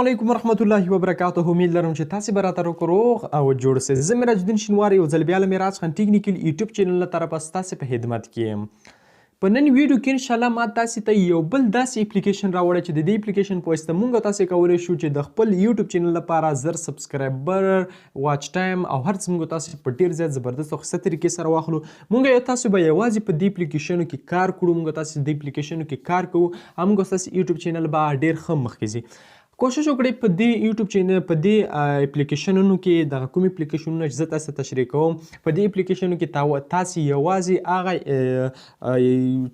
علیکم ورحمت الله وبرکاته. امید لرم چې تاسو به راته روغ او جوړ سئ. زه میراج الدین شینواری یو ځل بیا له میراج خان ټیکنیکل یوټیوب چینل له طرفه ستاسو په خدمت کې یم. په نن ویډیو کې انشاءالله ما تاسو ته یو بل داسې اپلیکیشن راوړی چې د دې اپلیکیشن په واسطه مونږ تاسو کولی شو چې د خپل یوټیوب چینل لپاره 1000 subscriber، watch time او هر څه مونږ تاسو په ډیر زیات زبردست او ښه طریقې سره واخلو. مونږ یو تاسو به یوازې په دې اپلیکیشنو کې کار کړو، مونږ تاسو دې اپلیکیشنو کې کار کوو او مونږ تاسو یوټیوب چینل به ډیر ښه مخکې ځي. کوشش وکړئ په دې یوټیوب چینل، په دې اپلیکیشنونو کې، دغه کوم اپلیکیشنونه چې زه تاسو ته تشریح کوم، په دې اپلیکیشنونو کې تاسو یوازې هغه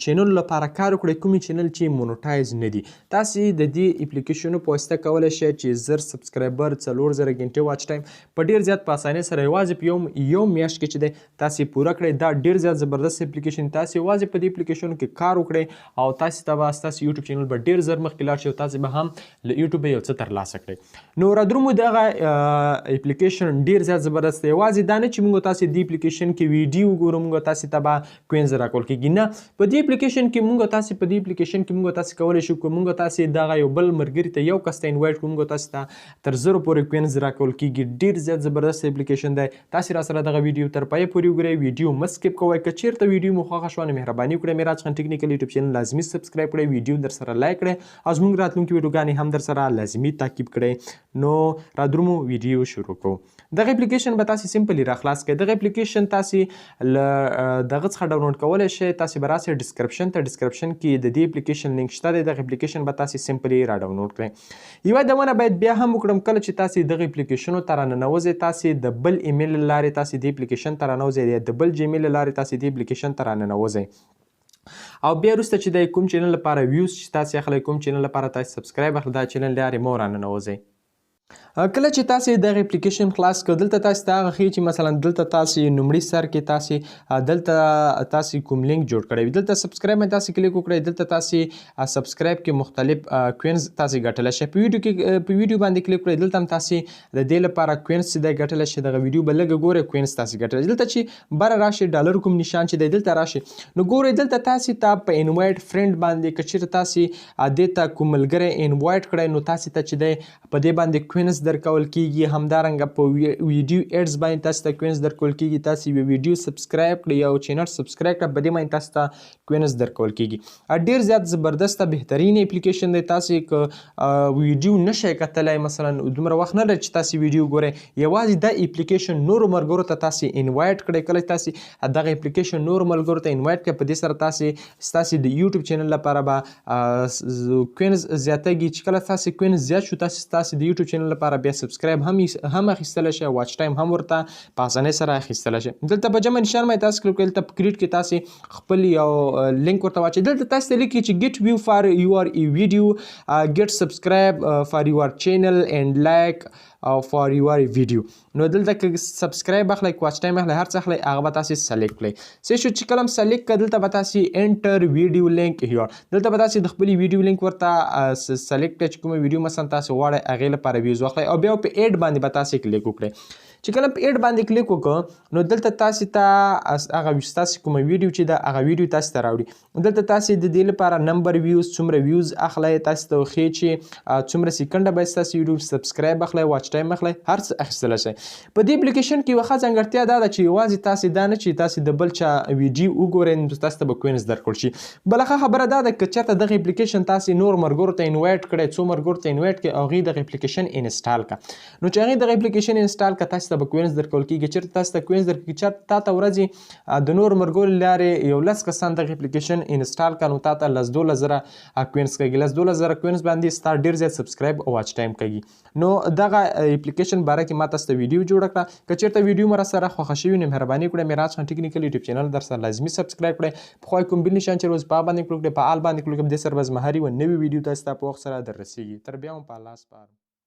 چینل لپاره کار وکړئ کوم چینل چې monetize نه دي. تاسو د دې اپلیکیشنونو په واسطه کولی شئ چې 1000 subscriber، 4000 ګنټې watch time په ډیر زیات په اسانۍ سره یوازې په یو میاشت کې چې دی تاسو پوره کړئ. دا ډیر زیات زبردست اپلیکیشن، تاسو یوازې په دې اپلیکیشنو کې کار وکړئ او تاسو ته به ستاسو یوټیوب چینل به ډیر زر مخکې لاړ شي او تاسو به هم له یوټیوب یو څه ترلاسه کړئ. نو رادرومو دغه اپلیکیشن ډیر زیات زبردست دی. یوازې دا نه چې موږ تاسو دې اپلیکیشن کې ویډیو وګورو موږ تاسو ته به coins راکول کېږي، نه، په دې اپلیکیشن کې موږ تاسو په دې اپلیکیشن کې موږ تاسو کولی شو که موږ تاسو دغه یو بل ملګري ته یو کس ته invite کړو، موږ تاسو ته تر 1000 پورې coins راکول کېږي. ډیر زیات زبردست اپلیکیشن دی. تاسو را سره دغه ویډیو تر پایه پورې وګورئ، ویډیو مه skip کوئ. که چیرته ویډیو مو خوښه شوه نو مهرباني وکړئ میراج خان ټیکنیکل یوټیوب چینل لازمي subscribe کړئ، ویډیو در سره like کړئ او زموږ راتلونکي ویډیوګانې هم در سره لازمي تعقیب کړئ. نو رادرومو ویډیو شروع کوو. دغه اپلیکیشن به تاسو simply را خلاص کړئ. دغه اپلیکیشن تاسو له دغه څخه ډاونلوډ کولی شئ. تاسو به راسئ description ته، description کې د دې اپلیکیشن لینک شته دی. دغه اپلیکیشن به تاسو simply را ډاونلوډ کړئ. یوه یادونه باید بیا هم وکړم، کله چې تاسو دغه اپلیکیشنو ته راننوځئ، تاسو د بل ایمیل له لارې تاسو دې اپلیکیشن ته راننوځئ یا د بل جیمیل له لارې تاسو دې اپلیکیشن ته راننوځئ او بیا وروسته چې د کوم چینل لپاره views چې تاسو اخلئ، کوم چینل لپاره تاسو subscribe اخلئ، دا چینل لارې مو راننوځئ. کله چې تاسو دغه اپلیکیشن خلاص کړ، دلته تاسو ته هغه ښیي چې مثلا دلته تاسو نومړي سر کې تاسو دلته تاسو کوم لینک جوړ کړی وي، دلته subscribe باندې تاسو کلیک وکړئ. دلته تاسو subscribe کې مختلف coins تاسو ګټلی شئ. په ویډیو کې، په ویډیو باندې کلیک کړئ، دلته هم تاسو د دې لپاره coins چې دی ګټلی شئ. دغه ویډیو به لږه ګورئ، coins تاسو ګټلی شئ. دلته چې بره راشي ډالر کوم نشان چې دی دلته راشي، نو ګورئ دلته تاسو ته په invite friend باندې که چېرته تاسو دې ته کوم ملګری invite کړئ، نو تاسو ته چې دی په دې باندې coins درکول کیږي. همدارنګه په ویډیو ads باندې تاسو ته coins درکول کیږي. تاسو یو ویډیو subscribe کړئ، یو چینل subscribe کړئ، په دې باندې تاسو ته coins درکول کیږي. ډیر زیات زبردست بهترین اپلیکیشن دی. تاسو که ویډیو نشئ کتلی، مثلا دومره وخت نه لرئ چې تاسو ویډیو ګورئ، یوازې دا اپلیکیشن نورو ملګرو ته تاسو invite کړئ. کله چې تاسو دغه اپلیکیشن نورو ملګرو ته invite کړئ، په دې سره تاسو ستاسو د یوټیوب چینل لپاره به coins زیاتېږي. چې کله تاسو coins زیات شو، تاسو ستاسو د یوټیوب چینل لپاره بیا subscribe هم اخیستلی شئ، watch time هم ورته په اسانۍ سره اخیستلی شئ. دلته په جمع نشان باندې تاسو کلیک کړئ، دلته په create کې تاسو خپل یو لینک ورته واچوئ. دلته تاسو ته لیکي چې get view for your video، get subscribe for your channel and like for your video. نو دلته که subscribe اخلئ، watch time اخلئ، هر څه اخلئ، هغه به تاسو select کړئ. څه شو چې کله هم select کړئ، دلته به تاسو enter video link here، دلته به تاسو د خپلې ویډیو لینک ورته select کړئ چې کومه ویډیو مثلا تاسو غواړئ هغې لپاره views واخلئ، او بیا په add باندې به تاسو کلیک وکړئ. چې کله په add باندې کلیک وکړو، نو دلته تاسو ته هغه ستاسو کومه ویډیو چې ده هغه ویډیو تاسو ته راوړي. دلته تاسو د دې لپاره number views، څومره views اخلئ، تاسو ته وښیي چې څومره سیکنډه به ستاسو ویډیو subscribe اخلئ، watch time اخلئ، هر څه اخیستلی شئ. په دې اپلیکیشن کې یوه ښه ځانګړتیا دا ده چې یوازې تاسو دا نه چې تاسو د بل چا ویډیو وګورئ نو تاسو ته به coins درکړل شي. بله ښه خبره دا ده که چېرته دغه اپلیکیشن تاسو نور ملګرو ته invite کړئ، څو ملګرو ته invite کړئ او هغوی دغه اپلیکیشن install کړه، نو چې هغوی دغه اپلیکیشن install کړه، تاسو ته به coins درکول کېږي. چېرته تاسو ته coins درکړي، چېرته تا ته ورځې د نورو ملګرو له لارې یو 10 کسان دغه اپلیکیشن install کړه، نو تا ته لس دولس زره coins کېږي. لس دولس زره coins باندې ستا ډېر زیات subscribe او watch time کېږي. نو دغه اپلیکیشن باره کې ما تاسو ته ویډیو جوړه کړه. که چېرته ویډیو مو راسره خوښه شوې نو مهرباني وکړئ میراج خان ټیکنیکل یوټیوب چینل در سره لازمي subscribe کړئ. په خوا کوم بل نشان چې روز په باندې کلیک کړئ، په all باندې کلیک کړئ، دې سره به زما هر یوه نوې ویډیو تاسو ته په وخت سره در رسېږي. تر بیا مو په الله سپارم.